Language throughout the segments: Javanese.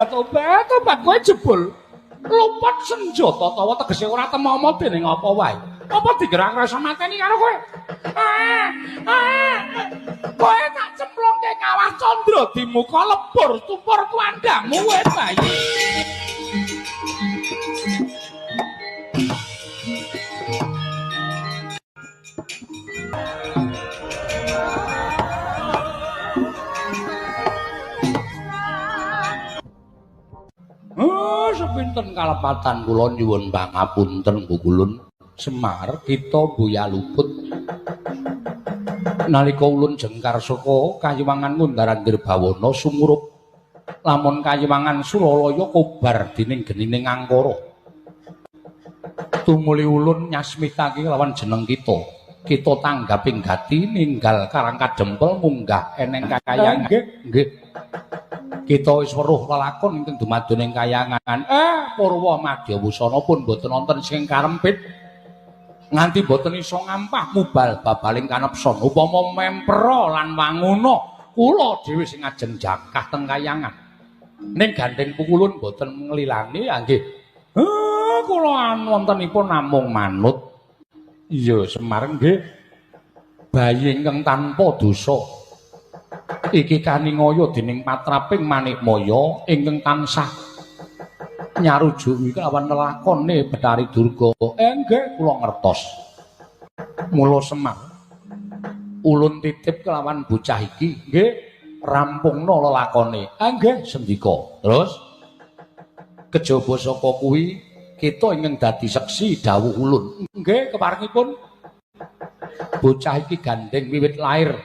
Tobat, tobat kowe jebul luput senjata tawa tegese ora temama dening apa wae. Apa digerak rasa mateni karo kowe? Ah, ah, kowe tak cemplungke kawah candra di muka lebur tupur kuandamu kowe bayi. Oh, sepinten kalepatan kula nyuwun pangapunten Pukulun Semar kita buya luput nalika ulun jengkar saka kayiwangan Ngundaran Dirbawana sumurup lamun kayiwangan Suralaya kobar dening genining angkara. Tumuli ulun nyasmitake lawan jeneng kita. Kita tanggaping gati ninggal Karang Kadempel munggah eneng kayangan. Nggih, nggih. Kita wis weruh lelakon ingkang dumadon ing kayangan. Purwa Madya Wusana pun boten wonten sing karempit. Nganti boten iso ngampah mubal babaling kanepson. Upama mempera lan wanguna kula dhewe sing ajeng jangkah teng kayangan. Ning gandeng pukulun boten nglilani nggih. Kula wontenipun namung manut. Iya Semar nggih. Bayi ingkang tanpa dosa. Iki kaningaya dening patraping Manikmaya ingkang tansah nyarujuki kelawan lelakone Bathari Durga. Nggih kula ngertos. Mula Semar ulun titip kelawan bocah iki nggih rampungna lelakone. Nggih sendika. Terus kejaba saka kuwi kita ingkang dadi seksi dawuh ulun. Nggih keparengipun bocah iki gandeng wiwit lair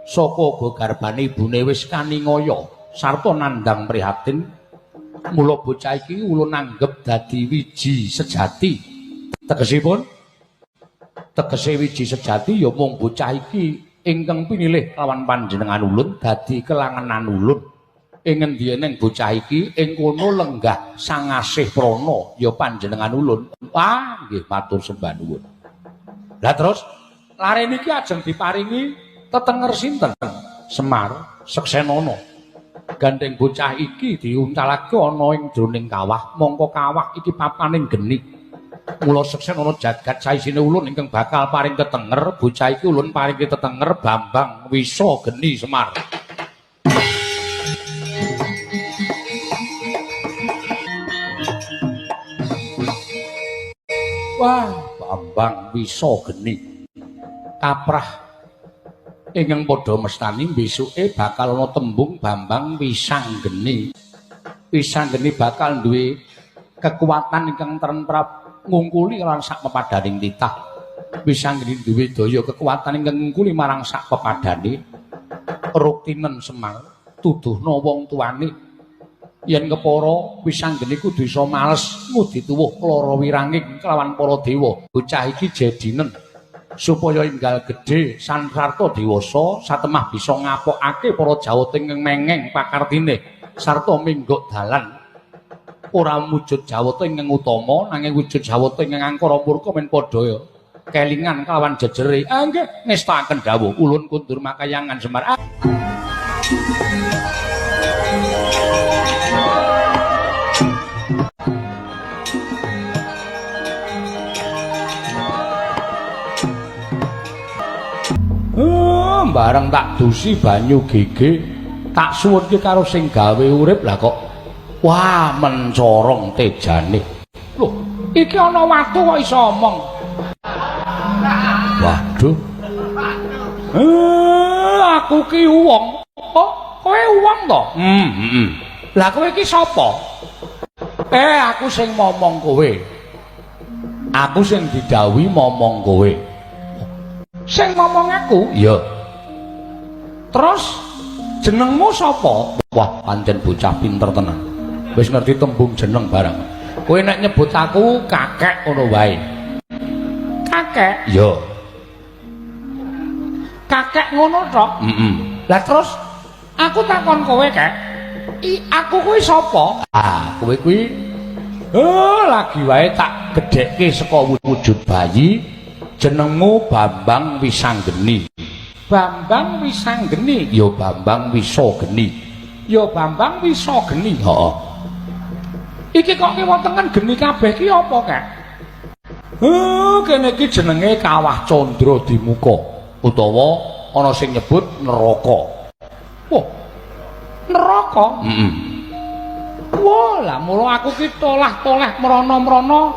saka garbane ibune wis kaningaya sarta nandhang prihatin. Mula bocah iki ulun anggep dadi wiji sejati. Tegesipun tegese wiji sejati ya mung bocah iki ingkang pinilih lawan panjenengan ulun dadi kelangenan ulun. Ing ngendi eneng bocah iki ing kono lenggah sang asih prana ya panjenengan ulun. Wah nggih matur sembah nuwun. Lah terus lare niki ajeng diparingi tetenger sinten? Semar Seksenana. Gandeng bocah iki diuncalake ana ing jroning kawah, mongko kawah iki papaning geni. Mula Seksenana jagat saisine ulun ingkang bakal paring tetenger, bocah iki ulun paring tetenger Bambang Wisa Geni Semar. Wah, Bambang Wisa Geni. Kaprah ingkang padha mestani besuke bakal ana tembung Bambang Wisanggeni. Wisanggeni bakal duwe kekuatan ingkang trentrap ngungkuli lan sak pepadaning titah. Wisanggeni duwe daya kekuatan ingkang ngungkuli marang sak pepadane. Ruktinen Semar tuduhna wong tuane yen kepara Wisanggeni kudu iso males ngudi tuwuh lara wiranging kelawan para dewa. Bocah iki jedinen supaya enggal gedhe sansarta dewasa satemah bisa ngapokake para jawata ingkang mengeng pakartine sarta mingguk dalan. Ora wujud jawata ingkang utama nanging wujud jawata ingkang angkara murka men padha kelingan kelawan jejere. Nggih ngestakaken dawuh ulun kundur makayangan Semar. Bareng tak dusi banyu gege tak suwunke karo sing gawe urip lah kok wah mencorong tejane. Lho iki ana watu kok iso omong. Waduh. Aku ki wong. Oh, kowe wong to? Heeh. Lah kowe iki sapa? Aku sing momong kowe. Aku sing didhawuhi momong kowe. Sing momong aku? Iya. Terus jenengmu sapa? Wah, pancen bocah pinter tenan. Wis ngerti tembung jeneng barang. Kowe nek nyebut aku kakek ngono wae. Kakek? Iya. Kakek ngono tok? Heeh. Lah terus aku takon kowe, Kek. Aku kuwi sapa? Ah, kowe kuwi lagi wae tak gedhekke saka wujud bayi. Jenengmu Bambang Wisanggeni. Bambang Wisanggeni? Ya Bambang Wisageni. Ya Bambang Wisageni. Heeh. Iki kok kiwa tengen geni kabeh ki apa, Kek? Kene iki jenenge Kawah Candra Dimuka utawa ana sing nyebut neraka. Wah. Neraka? Heeh. Wah, lah mula aku ki tolah-toleh mrana-mrana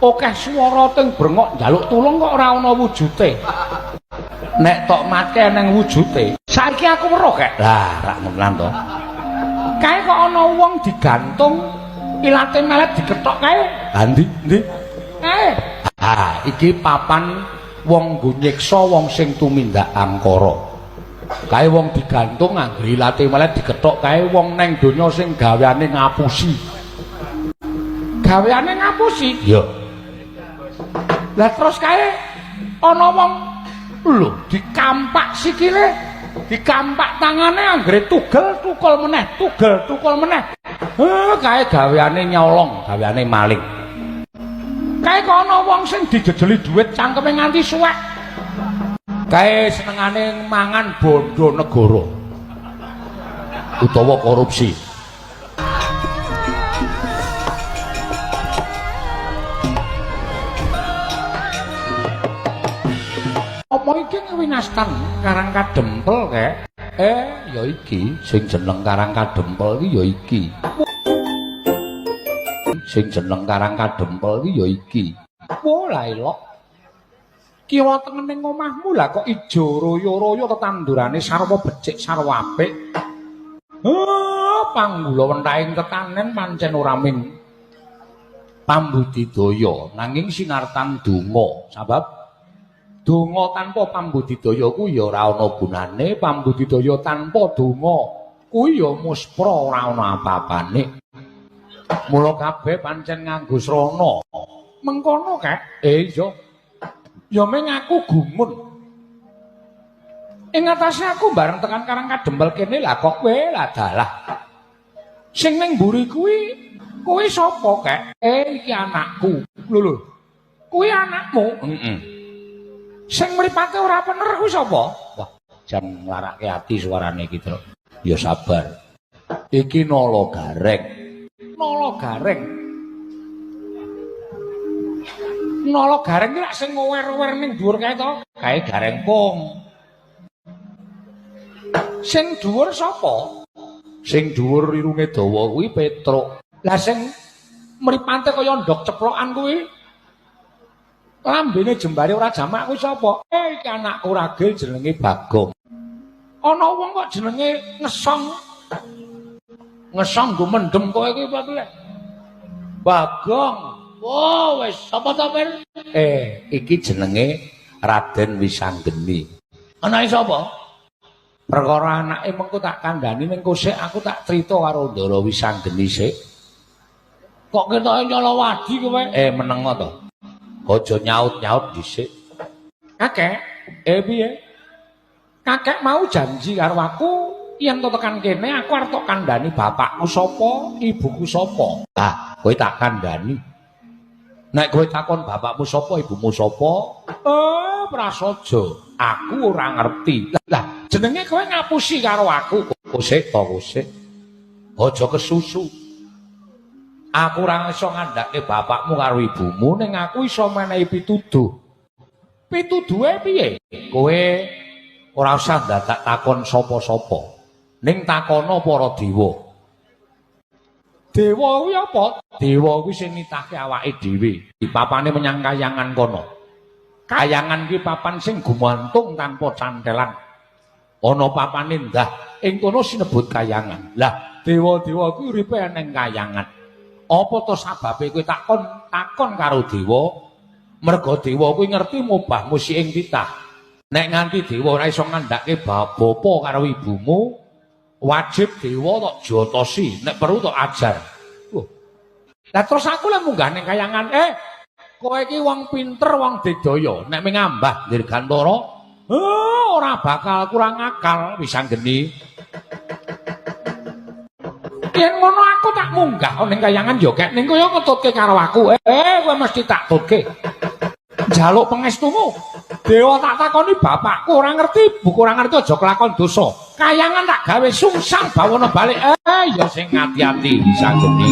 akeh swara teng brengok njaluk tulung kok ora ana wujute. Nek tok matke nang wujute. Saiki aku weruh, Kek. Lah, rak ngono to. Kae kok ana wong digantung ilate melet dikethok kae. Ha ndi? Ndi? Kae. Ha, iki papan wong nggo nyiksa wong sing tumindak angkara. Kae wong digantung anggere ilate melet dikethok kae wong neng donya sing gaweane ngapusi. Gaweane ngapusi? Iya. Lah terus kae ana wong lho dikampak sikile, dikampak tangane anggere tugel tukul meneh, tugel tukul meneh. Kae gaweane nyolong, gaweane maling. Kae kok ana wong sing dijejeli dhuwit cangkeme nganti suwek. Kae senengane mangan bondo negara utawa korupsi. Apa iki winastan Karang Kadempel, Kek? Ya iki sing jeneng Karang Kadempel iki ya iki. Sing jeneng Karang Kadempel iki ya iki. Wah, lah elok. Kiwa tengen ning omahmu lah kok ijo royo-royo tetandurane sarwa becik sarwa apik. Panggula wentahing tetanen pancen ora ming pambudidaya nanging sinartan donga. Sebab donga tanpa pambudidaya kuwi ya ora ana gunane, pambudidaya tanpa donga kuwi ya muspra ora ana apa-apane. Mula kabeh pancen nganggo srana. Mengkono, Kek? Iya. Ya ming aku gumun. Ing atase aku bareng tekan Karang Kadempel kene lah kok kowe lah dalah. Sing ning mburi kuwi kowe sapa, Kek? Iki anakku. Lho lho. Kuwi anakmu? Heeh. Sing mripate ora pener kuwi sapa? Wah, jan nglarake ati suarane iki, Truk. Ya sabar. Iki Nala Gareng. Nala Gareng. Nala Gareng ki lak sing ngower-ower ning dhuwur kae to? Kae Gareng Pung. Sing dhuwur sapa? Sing dhuwur irunge dawa kuwi Petruk. Lah sing mripate kaya ndok ceplokan kuwi lambene jembare ora jamak kuwi sapa? Iki anakku ragil jenenge Bagong. Ana wong kok jenenge Ngesong. Ngesong nggo mendem kowe kuwi apa kuwi? Bagong. Wah, wis sapa to, Pir? Iki jenenge Raden Wisanggeni. Anake sapa? Perkara anake mengko tak kandhani ning kosek aku tak crita karo Ndara Wisanggeni sik. Kok ketoke nyala wadi kowe? Menengo to. Aja nyaut-nyaut dhisik. Kakek, piye? Kakek mau janji karo aku yen to tekan kene aku arep tok kandhani bapakku sapa, ibuku sapa. Ah, kowe tak kandhani. Nek kowe takon bapakmu sapa, ibumu sapa? Prasaja, aku ora ngerti. Lah, jenenge kowe ngapusi karo aku. Kosek to, kosek. Aja kesusu. Aku ora iso ngandhake bapakmu karo ibumu, ning aku iso menehi pituduh. Pituduhe piye? Kowe ora usah dadak takon sapa-sapa. Ning takono para dewa. Dewa kuwi apa? Dewa kuwi sing nitahke awake dhewe. Papane menyang kayangan kono. Kayangan kuwi papan sing gumantung tanpa cantelan. Ana papane ndah ing kono sinebut kayangan. Lah, dewa-dewa kuwi uripe ning kayangan. Apa to sababe kowe takon karo dewa? Merga dewa kuwi ngerti mubah musik ing titah. Nek nganti dewa ora iso ngandhake bapa karo ibumu, wajib dewa tok jotosi, nek perlu tok ajar. Loh. Lah terus aku lek munggah ning kayangan, kowe iki wong pinter, wong digdaya, nek mengambah dirgantara, ora bakal kurang akal Wisanggeni. Yen ngono aku tak munggah ning kayangan ya, Kek. Ning kowe ngetutke karo aku. Kowe mesti tak tutke. Njaluk pangestumu. Dewa tak takoni bapakku ora ngerti, ibuku ora ngerti aja kelakon dosa. Kayangan tak gawe sungsang bawana balik. Ya sing ati-ati Wisanggeni.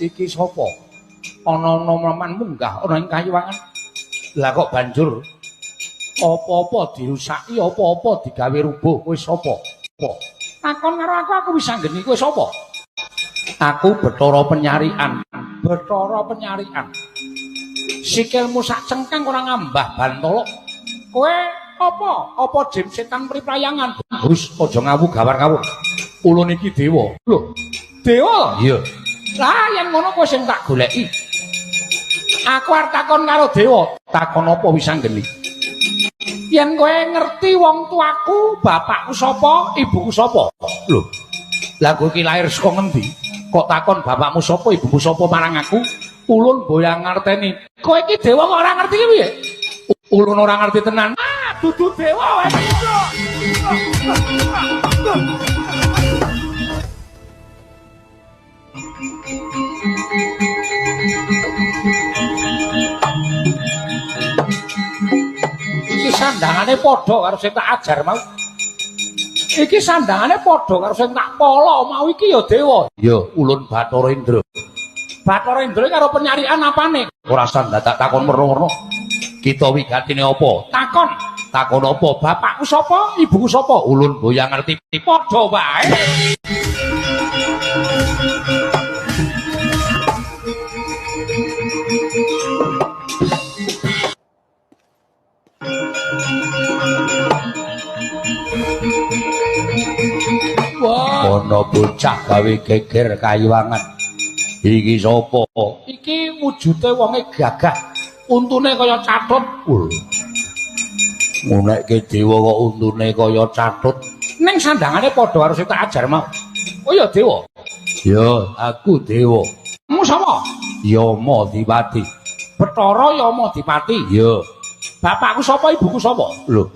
Iki sapa? Ana noman munggah ana ing kayiwangan. Lah kok banjur apa-apa dirusaki, apa-apa digawe rubuh, kowe sapa? Apa? Takon karo aku, aku Wisanggeni, kowe sapa? Aku Bathara Penyarikan. Bathara Penyarikan. Sikilmu sak cengkang ora ngambah bantala. Kowe apa? Apa jim setan priprayangan? Hus, aja ngawu gawar ngawur. Ulun iki dewa. Lho, dewa? Iya. Lah yen ngono kowe sing tak goleki. Aku arep takon karo dewa. Takon apa Wisanggeni? Yen kowe ngerti wong tuaku, bapakku sapa, ibuku sapa? Lho. Lah kowe iki lahir saka ngendi? Kok takon bapakmu sapa, ibumu sapa marang aku? Ulun boyang ngerteni. Kowe iki dewa kok ora ngerti ki piye? Ulun ora ngerti tenan. Ah, dudu dewa wae. Iki sandangane padha karo sing tak ajar mau. Iki sandangane padha karo sing tak pala mau iki ya dewa. Ya, ulun Bathara Indra. Bathara Indra karo penyarikan apane? Ora usah ndadak takon werna-werna. Kita wigatine apa? Takon. Takon apa? Bapakku sapa? Ibuku sapa? Ulun boyang ngerti. Padha wae. Ana bocah gawe geger kayiwangan. Iki sapa? Iki wujude wonge gagah. Untune kaya catut. Ngunekke dewa kok untune kaya catut. Ning sandangane padha karo sing tak ajar mau. Oh ya dewa. Ya, aku dewa. Mu sapa? Yama Dipati. Bathara Yama Dipati. Ya. Bapakku sapa, ibuku sapa? Lho.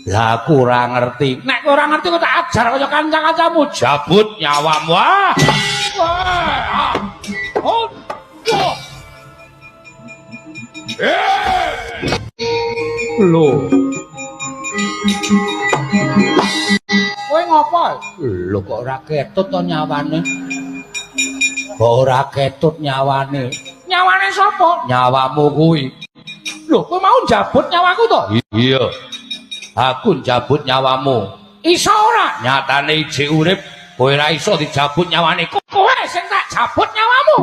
Lah aku ora ngerti. Nek kowe ora ngerti kok tak ajar kaya kanca-kancamu. Jabut nyawamu. Wah. Wah. Oh. Lho. Kowe ngopo? Lho kok ora ketut to nyawane? Kok ora ketut nyawane? Nyawane sapa? Nyawamu kuwi. Lho, kowe mau njabut nyawaku to? Iya. Aku njabut nyawamu. Iso ora? Nyatane ijik urip, kowe ora iso dijabut nyawane. Kowe sing tak jabut nyawamu.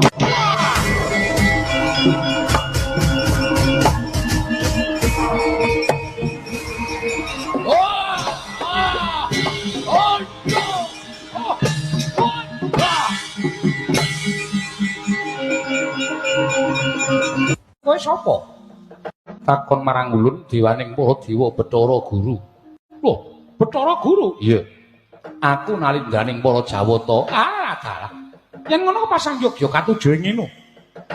Kowe sapa? Takon marang ulun dewaning para dewa Bathara Guru. Lho, Bathara Guru? Iya. Aku nalindraning para Jawata. Ah, dalah. Yen ngono pasang yogya katuju ing ngene.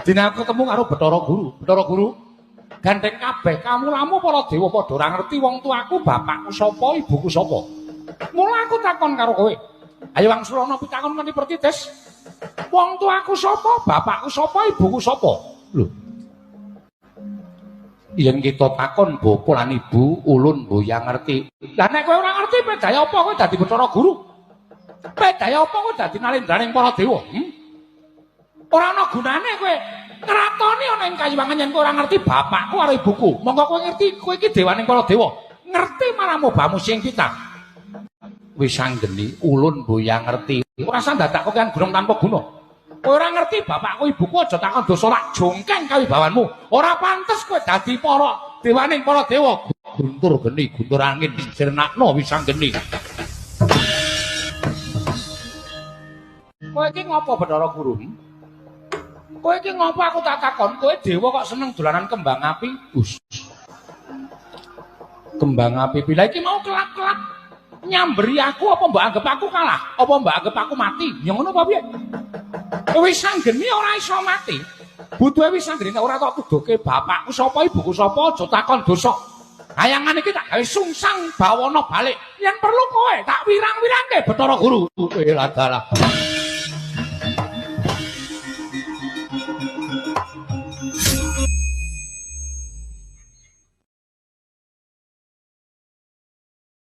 Dene aku ketemu karo Bathara Guru. Bathara Guru, gandeng kabeh kamulamu para dewa padha ora ngerti wong tuaku, bapakku sapa, ibuku sapa. Mula aku takon karo kowe. Ayo wangsulana pitakon kanthi pertitis. Wong tuaku sapa, bapakku sapa, ibuku sapa? Lho. Yen kita takon bapa lan ibu, ulun mboyang ngerti. Lah nek kowe ora ngerti bedaya apa kowe dadi Bathara Guru? Bedaya apa kowe dadi nalendraning para dewa? Ora ana gunane kowe ngratoni ana ing kayiwangan yen kowe ora ngerti bapakku karo ibuku. Monggo kowe ngerti kowe iki dewaning para dewa. Ngerti marang mobamu sing kita. Wis anggeni ulun mboyang ngerti. Ora usah dadak kokean gunung tanpa guna. Kowe ora ngerti bapakku ibuku aja takon dosa lak jongkeng kawibawanmu. Ora pantes kowe dadi para dewaning para dewa. Guntur geni, guntur angin sirnakno wis anggeni. Kowe iki ngopo Bathara Guru? Kowe iki ngopo aku tak takon? Kowe dewa kok seneng dolanan kembang api? Us. Kembang api pila iki mau kelap-kelap nyamberi aku, apa mbok anggap aku kalah? Apa mbok anggap aku mati? Ya ngono apa piye? Wis anggene ora iso mati. Butuhe wis anggene ora tok tuduhke bapakku sapa, ibuku sapa, aja takon dosa. Kayangan iki tak gawe sungsang bawana balik. Yen perlu kowe tak wirang-wirangke, Bathara Guru. Kowe ladalah.